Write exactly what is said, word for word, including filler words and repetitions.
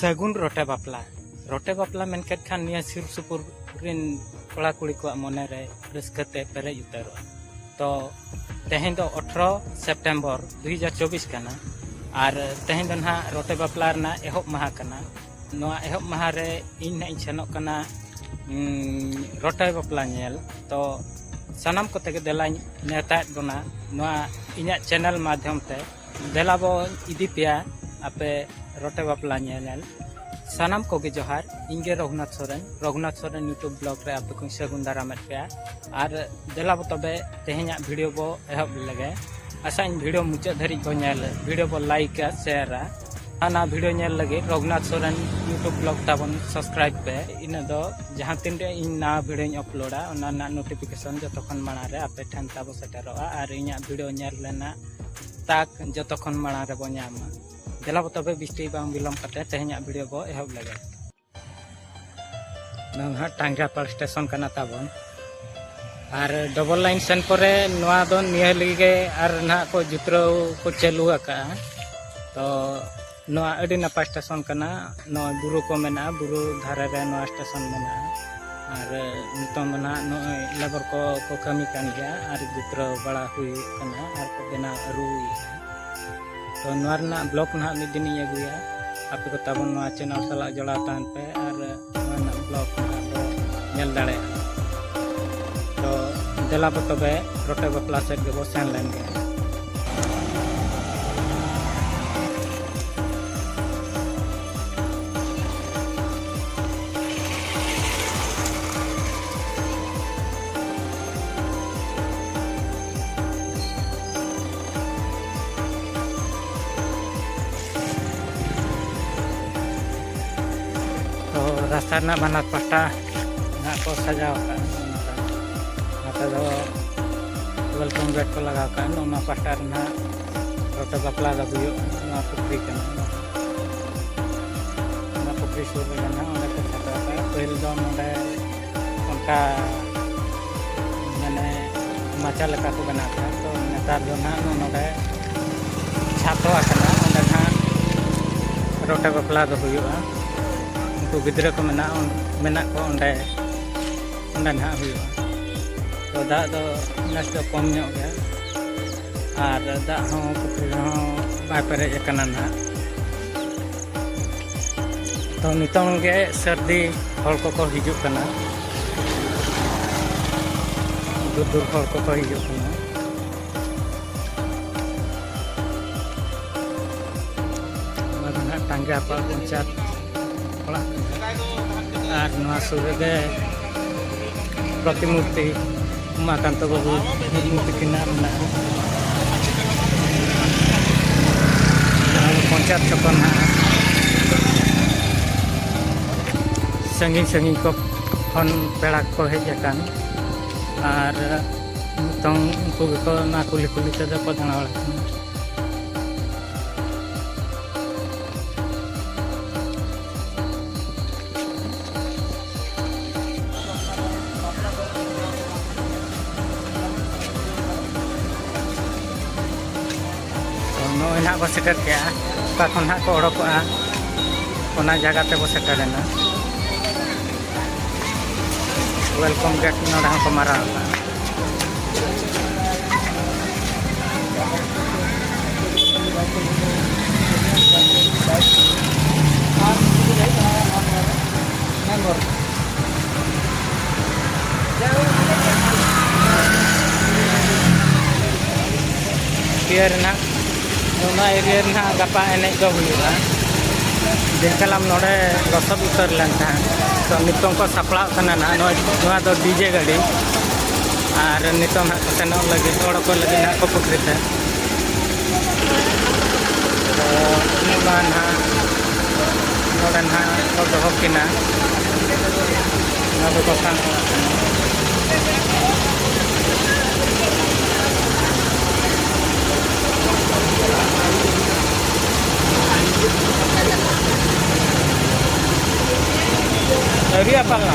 ᱥᱟᱹᱜᱩᱱ ᱨᱚᱴᱮ ᱵᱟᱯᱞᱟ᱾ ᱨᱚᱴᱮ ᱵᱟᱯᱞᱟ ᱢᱮᱱ ᱠᱮᱫ ᱠᱷᱟᱱ ᱱᱤᱭᱟᱹ ᱥᱩᱨ ᱥᱩᱯᱩᱨ ᱨᱮᱱ ᱠᱚᱲᱟ ᱠᱩᱲᱤ ᱠᱚᱣᱟᱜ ᱢᱚᱱᱮ ᱨᱮ ᱨᱟᱹᱥᱠᱟᱹ ᱛᱮ ᱯᱮᱨᱮᱡ ᱩᱛᱟᱹᱨᱚᱜᱼᱟ᱾ ᱛᱚ ᱛᱮᱦᱮᱧ ᱫᱚ ᱟᱴᱷᱨᱚ ᱥᱮᱯᱴᱮᱢᱵᱚᱨ ᱫᱩ ᱦᱟᱡᱟᱨ ᱪᱚᱵᱵᱤᱥ ᱠᱟᱱᱟ, ᱟᱨ ᱛᱮᱦᱮᱧ ᱫᱚ ᱱᱟᱦᱟᱜ ᱨᱚᱴᱮ ᱵᱟᱯᱞᱟ ᱨᱮᱱᱟᱜ ᱮᱦᱚᱵ ᱢᱟᱦᱟ ᱠᱟᱱᱟ᱾ ᱱᱚᱣᱟ ᱮᱦᱚᱵ ᱢᱟᱦᱟ ᱨᱮ ᱤᱧ ᱱᱟᱦᱟᱜ ᱤᱧ ᱥᱮᱱᱚᱜ ᱠᱟᱱᱟ, ᱩᱸ, ᱨᱚᱴᱮ ᱵᱟᱯᱞᱟ ᱧᱮᱞ᱾ ᱛᱚ ᱥᱟᱱᱟᱢ ᱠᱚᱛᱮ ᱜᱮ ᱫᱮᱞᱟᱧ ᱱᱮᱣᱛᱟᱭᱮᱫ ᱵᱚᱱᱟ ᱱᱚᱣᱟ ᱤᱧᱟᱹᱜ ᱪᱮᱱᱮᱞ ᱢᱟᱫᱽᱫᱷᱚᱢ ᱛᱮ᱾ ᱫᱮᱞᱟ ᱵᱚᱱ ᱤᱫᱤ ᱯᱮᱭᱟ ᱟᱯᱮ ᱨᱚᱴᱮ ᱵᱟᱯᱞᱟ ᱧᱮᱧᱮᱞ᱾ ᱥᱟᱱᱟᱢ ᱠᱚᱜᱮ ᱡᱚᱦᱟᱨ, ᱤᱧ ᱜᱮ ᱨᱚᱜᱷᱩᱱᱟᱛᱷ ᱥᱚᱨᱮᱱ, ᱨᱚᱜᱷᱩᱱᱟᱛᱷ ᱥᱚᱨᱮᱱ YouTube vlog ᱨᱮ ᱟᱯᱮ ᱠᱚᱧ ᱥᱟᱹᱜᱩᱱ ᱫᱟᱨᱟᱢᱮᱫ ᱯᱮᱭᱟ᱾ ᱟᱨ ᱫᱮᱞᱟ ᱵᱚ ᱛᱚᱵᱮ ᱛᱮᱦᱮᱧᱟᱜ video ᱵᱚ ᱮᱦᱚᱵ ᱞᱮᱜᱮ᱾ ᱟᱥᱟᱧ video ᱢᱩᱪᱟᱹᱫ ᱫᱷᱟᱹᱨᱤᱡ ᱵᱚ ᱧᱮᱞ, video ᱵᱚ like ᱟ, share ᱟ᱾ ᱟᱨ ᱱᱟᱣᱟ video ᱧᱮᱞ ᱞᱟᱹᱜᱤᱫ ᱨᱚᱜᱷᱩᱱᱟᱛᱷ ᱥᱚᱨᱮᱱ YouTube vlog ᱛᱟᱵᱚᱱ subscribe ᱯᱮ᱾ ᱤᱱᱟᱹ ᱫᱚ ᱡᱟᱦᱟᱸ ᱛᱤᱱ ᱨᱮ ᱤᱧ ᱱᱟᱣᱟ videoᱧ uploadᱟ, ᱚᱱᱟ ᱨᱮᱱᱟᱜ notification ᱡᱚᱛᱚ ᱠᱷᱚᱱ ᱢᱟᱲᱟᱝ ᱨᱮ ᱟᱯᱮ ᱴᱷᱮᱱ ᱛᱟᱵᱚ ᱥᱮᱴᱮᱨᱚᱜᱼᱟ ᱟᱨ ᱤᱧᱟᱹᱜ video ᱧᱮᱞ ᱨᱮᱱᱟᱜ ᱛᱟᱠ ᱡᱚᱛᱚ ᱠᱷᱚᱱ ᱢᱟᱲᱟᱝ ᱨᱮᱵᱚ ᱧᱟᱢᱟ᱾ ᱫᱮᱞᱟ ᱵᱚ ᱛᱚᱵᱮ ᱵᱤᱥᱴᱤ ᱵᱟᱝ ᱵᱤᱞᱚᱢ ᱠᱟᱛᱮ ᱛᱮᱦᱮᱧᱟᱜ video ᱵᱚ ᱮᱦᱚᱵ ᱞᱮᱜᱮ᱾ ᱱᱚᱣᱟ ᱱᱟᱦᱟᱜ ᱴᱟᱸᱜᱟᱯᱟᱲ ᱥᱴᱮᱥᱚᱱ ᱠᱟᱱᱟ ᱛᱟᱵᱚᱱ᱾ ᱟᱨ ᱰᱚᱵᱚᱞ ᱞᱟᱭᱤᱱ ᱥᱮᱱ ᱯᱚᱨᱮ ᱱᱚᱣᱟ ᱫᱚ ᱱᱤᱭᱟᱹ ᱞᱟᱹᱜᱤᱫ ᱜᱮ ᱟᱨ ᱱᱟᱦᱟᱜ ᱠᱚ ᱡᱩᱛᱨᱟᱹᱣ ᱠᱚ ᱪᱟᱹᱞᱩ ᱟᱠᱟᱫᱼᱟ᱾ ᱛᱚ ᱱᱚᱣᱟ ᱟᱹᱰᱤ ᱱᱟᱯᱟᱭ ᱥᱴᱮᱥᱚᱱ ᱠᱟᱱᱟ᱾ ᱱᱚᱣᱟ ᱵᱩᱨᱩ ᱠᱚ ᱢᱮᱱᱟᱜᱼᱟ, ᱵᱩᱨᱩ ᱫᱷᱟᱨᱮ ᱨᱮ ᱱᱚᱣᱟ ᱥᱴᱮᱥᱚᱱ ᱢᱮᱱᱟᱜᱼᱟ᱾ ᱟᱨ ᱱᱤᱛᱚᱝ ᱫᱚ ᱱᱟᱦᱟᱜ ᱱᱚᱜᱼᱚᱭ ᱞᱮᱵᱚᱨ ᱠᱚ ᱠᱚ ᱠᱟᱹᱢᱤ ᱠᱟᱱ ᱜᱮᱭᱟ ᱟᱨ ᱡᱩᱛᱨᱟᱹᱣ ᱵᱟᱲᱟ ᱦᱩᱭᱩᱜ ᱠᱟᱱᱟ ᱟᱨ ᱠᱚ ᱵᱮᱱᱟᱣ ᱟᱹᱨᱩᱭᱮᱫᱼᱟ᱾ ᱛᱚ ᱱᱚᱣᱟ ᱨᱮᱱᱟᱜ ᱵᱞᱚᱜ ᱱᱟᱦᱟᱜ ᱢᱤᱫ ᱫᱤᱱᱤᱧ ᱟᱹᱜᱩᱭᱟ᱾ ᱟᱯᱮ ᱠᱚ ᱛᱟᱵᱚᱱ ᱱᱚᱣᱟ ᱪᱮᱱᱮᱞ ᱥᱟᱞᱟᱜ ᱡᱚᱲᱟᱣ ᱛᱟᱦᱮᱱ ᱯᱮ ᱟᱨ ᱱᱚᱣᱟ ᱨᱮᱱᱟᱜ ᱵᱞᱚᱜ ᱱᱟᱦᱟᱜ ᱵᱚ ᱧᱮᱞ ᱫᱟᱲᱮᱭᱟᱜᱼᱟ᱾ ᱛᱚ ᱫᱮᱞᱟ ᱵᱚ ᱛᱚᱵᱮ ᱨᱚᱴᱮ ᱵᱟᱯᱞᱟ ᱥᱮᱫ ᱜᱮᱵᱚ ᱥᱮᱱ ᱞᱮᱱ ᱜᱮ᱾ ᱛᱚ ᱨᱟᱥᱛᱟ ᱨᱮᱱᱟᱜ ᱵᱟᱱᱟᱨ ᱯᱟᱦᱴᱟ ᱱᱟᱦᱟᱜ ᱠᱚ ᱥᱟᱡᱟᱣ ᱟᱠᱟᱫᱼᱟ᱾ ᱱᱚᱛᱮ ᱫᱚ welcome gate ᱠᱚ ᱞᱟᱜᱟᱣ ᱟᱠᱟᱫᱼᱟ᱾ ᱱᱚᱣᱟ ᱯᱟᱦᱴᱟ ᱨᱮ ᱱᱟᱦᱟᱜ ᱨᱚᱴᱮ ᱵᱟᱯᱞᱟ ᱫᱚ ᱦᱩᱭᱩᱜᱼᱟ᱾ ᱱᱚᱣᱟ ᱯᱩᱠᱷᱨᱤ ᱠᱟᱱᱟ, ᱱᱚᱣᱟ ᱯᱩᱠᱷᱨᱤ ᱥᱩᱨ ᱨᱮᱜᱮ ᱱᱟᱦᱟᱜ ᱚᱸᱰᱮ ᱠᱚ ᱥᱟᱡᱟᱣ ᱟᱠᱟᱫᱼᱟ᱾ ᱯᱟᱹᱦᱤᱞ ᱫᱚ ᱱᱚᱰᱮ ᱚᱱᱠᱟ ᱢᱟᱱᱮ ᱢᱟᱪᱟ ᱞᱮᱠᱟ ᱠᱚ ᱵᱮᱱᱟᱣ ᱠᱟᱜᱼᱟ᱾ ᱛᱚ ᱱᱮᱛᱟᱨ ᱫᱚ ᱱᱟᱦᱟᱜ ᱱᱚᱜᱼᱚ ᱱᱚᱰᱮ ᱪᱷᱟᱛᱚ ᱟᱠᱟᱱᱟ, ᱚᱸᱰᱮ ᱱᱟᱦᱟᱜ ᱨᱚᱴᱮ ᱵᱟᱯᱞᱟ ᱫᱚ ᱦᱩᱭᱩᱜᱼᱟ᱾ ᱩᱱᱠᱩ ᱜᱤᱫᱽᱨᱟᱹ ᱠᱚ ᱢᱮᱱᱟᱜ, ᱢᱮᱱᱟᱜ ᱠᱚᱣᱟ ᱚᱸᱰᱮ, ᱚᱸᱰᱮ ᱱᱟᱦᱟᱜ ᱦᱩᱭᱩᱜᱼᱟ᱾ ᱛᱚ ᱫᱟᱜ ᱫᱚ ᱱᱮᱥ ᱫᱚ ᱠᱚᱢ ᱧᱚᱜ ᱜᱮᱭᱟ, ᱟᱨ ᱫᱟᱜ ᱦᱚᱸ ᱯᱩᱠᱷᱨᱤ ᱨᱮᱦᱚᱸ ᱵᱟᱭ ᱯᱮᱨᱮᱡ ᱟᱠᱟᱱᱟ ᱱᱟᱦᱟᱜ᱾ ᱛᱚ ᱱᱤᱛᱚᱝ ᱜᱮ ᱥᱟᱹᱨᱫᱤ ᱦᱚᱲ ᱠᱚᱠᱚ ᱦᱤᱡᱩᱜ ᱠᱟᱱᱟ, ᱫᱩᱨ ᱫᱩᱨ ᱦᱚᱲ ᱠᱚᱠᱚ ᱦᱤᱡᱩᱜ ᱠᱟᱱᱟ᱾ ᱱᱚᱣᱟ ᱫᱚ ᱱᱟᱦᱟᱜ ᱴᱟᱸᱜᱟ ᱯᱟᱲ ᱯᱚᱧᱪᱟᱭᱮᱛ ᱚᱲᱟᱜ ᱠᱟᱱᱟ᱾ ᱟᱨ ᱱᱚᱣᱟ ᱥᱩᱨ ᱨᱮᱜᱮ ᱯᱨᱚᱛᱤᱢᱩᱨᱛᱤ ᱩᱢᱟᱠᱟᱱᱛᱚ ᱵᱟᱵᱩ ᱢᱩᱨᱢᱩ ᱛᱤᱠᱤᱱᱟᱜ ᱢᱮᱱᱟᱜᱼᱟ᱾ ᱱᱚᱣᱟ ᱫᱚ ᱯᱚᱧᱪᱟᱭᱮᱛ ᱪᱷᱚᱠ ᱱᱟᱦᱟᱜ᱾ ᱥᱟᱺᱜᱤᱧ ᱥᱟᱺᱜᱤᱧ ᱠᱚ ᱠᱷᱚᱱ ᱯᱮᱲᱟ ᱠᱚ ᱦᱮᱡ ᱟᱠᱟᱱ, ᱟᱨ ᱱᱤᱛᱚᱝ ᱩᱱᱠᱩ ᱜᱮᱠᱚ ᱚᱱᱟ ᱠᱩᱞᱦᱤ ᱠᱩᱞᱦᱤ ᱛᱮᱫᱚ ᱠᱚ ᱫᱟᱬᱟ ᱵᱟᱲᱟᱭ ᱠᱟᱱᱟ᱾ ᱛᱚ ᱱᱚᱜᱼᱚᱭ ᱱᱟᱦᱟᱜ ᱵᱚ ᱥᱮᱴᱮᱨ ᱠᱮᱜᱼᱟ, ᱚᱠᱟ ᱠᱷᱚᱱ ᱱᱟᱦᱟᱜ ᱠᱚ ᱚᱰᱚᱠᱚᱜᱼᱟ, ᱚᱱᱟ ᱡᱟᱭᱜᱟ ᱛᱮᱵᱚ ᱥᱮᱴᱮᱨᱮᱱᱟ᱾ ᱣᱮᱞᱠᱟᱢ ᱜᱮᱴ ᱱᱚᱰᱮ ᱦᱚᱸᱠᱚ ᱢᱟᱨᱟᱣ ᱟᱠᱟᱫᱼᱟ᱾ ᱮᱨᱤᱭᱟ ᱨᱮᱱᱟᱜ, ᱱᱚᱣᱟ ᱮᱨᱤᱭᱟ ᱨᱮᱱᱟᱜ ᱜᱟᱯᱟ ᱮᱱᱮᱡ ᱫᱚ ᱦᱩᱭᱩᱜᱼᱟ᱾ ᱫᱤᱱᱠᱟᱞᱟᱢ ᱱᱚᱰᱮ ᱞᱚᱥᱚᱫ ᱩᱛᱟᱹᱨ ᱞᱮᱱ ᱛᱟᱦᱮᱸᱫ, ᱛᱚ ᱱᱤᱛᱚᱝ ᱠᱚ ᱥᱟᱯᱲᱟᱣ ᱠᱟᱱᱟ ᱱᱟᱦᱟᱜ᱾ ᱱᱚᱣᱟ, ᱱᱚᱣᱟ ᱫᱚ ᱰᱤᱡᱮ ᱜᱟᱹᱰᱤ, ᱟᱨ ᱱᱤᱛᱚᱝ ᱦᱟᱸᱜ ᱠᱚ ᱥᱮᱱᱚᱜ ᱞᱟᱹᱜᱤᱫ, ᱚᱰᱚᱠᱚᱜ ᱞᱟᱹᱜᱤᱫ ᱱᱟᱦᱟᱜ ᱠᱚ ᱯᱩᱠᱷᱨᱤ ᱛᱮ᱾ ᱛᱚ ᱱᱚᱜᱼᱚ ᱱᱚᱣᱟ ᱱᱟᱦᱟᱜ, ᱱᱚᱰᱮ ᱱᱟᱦᱟᱜ ᱠᱚ ᱫᱚᱦᱚ ᱠᱤᱱᱟ᱾ ᱱᱚᱣᱟ ᱫᱚ ᱜᱚᱥᱟᱬ ᱚᱲᱟᱜ ᱠᱟᱱᱟ᱾ ᱟᱹᱣᱨᱤ ᱟᱯᱟᱞ ᱱᱟ᱾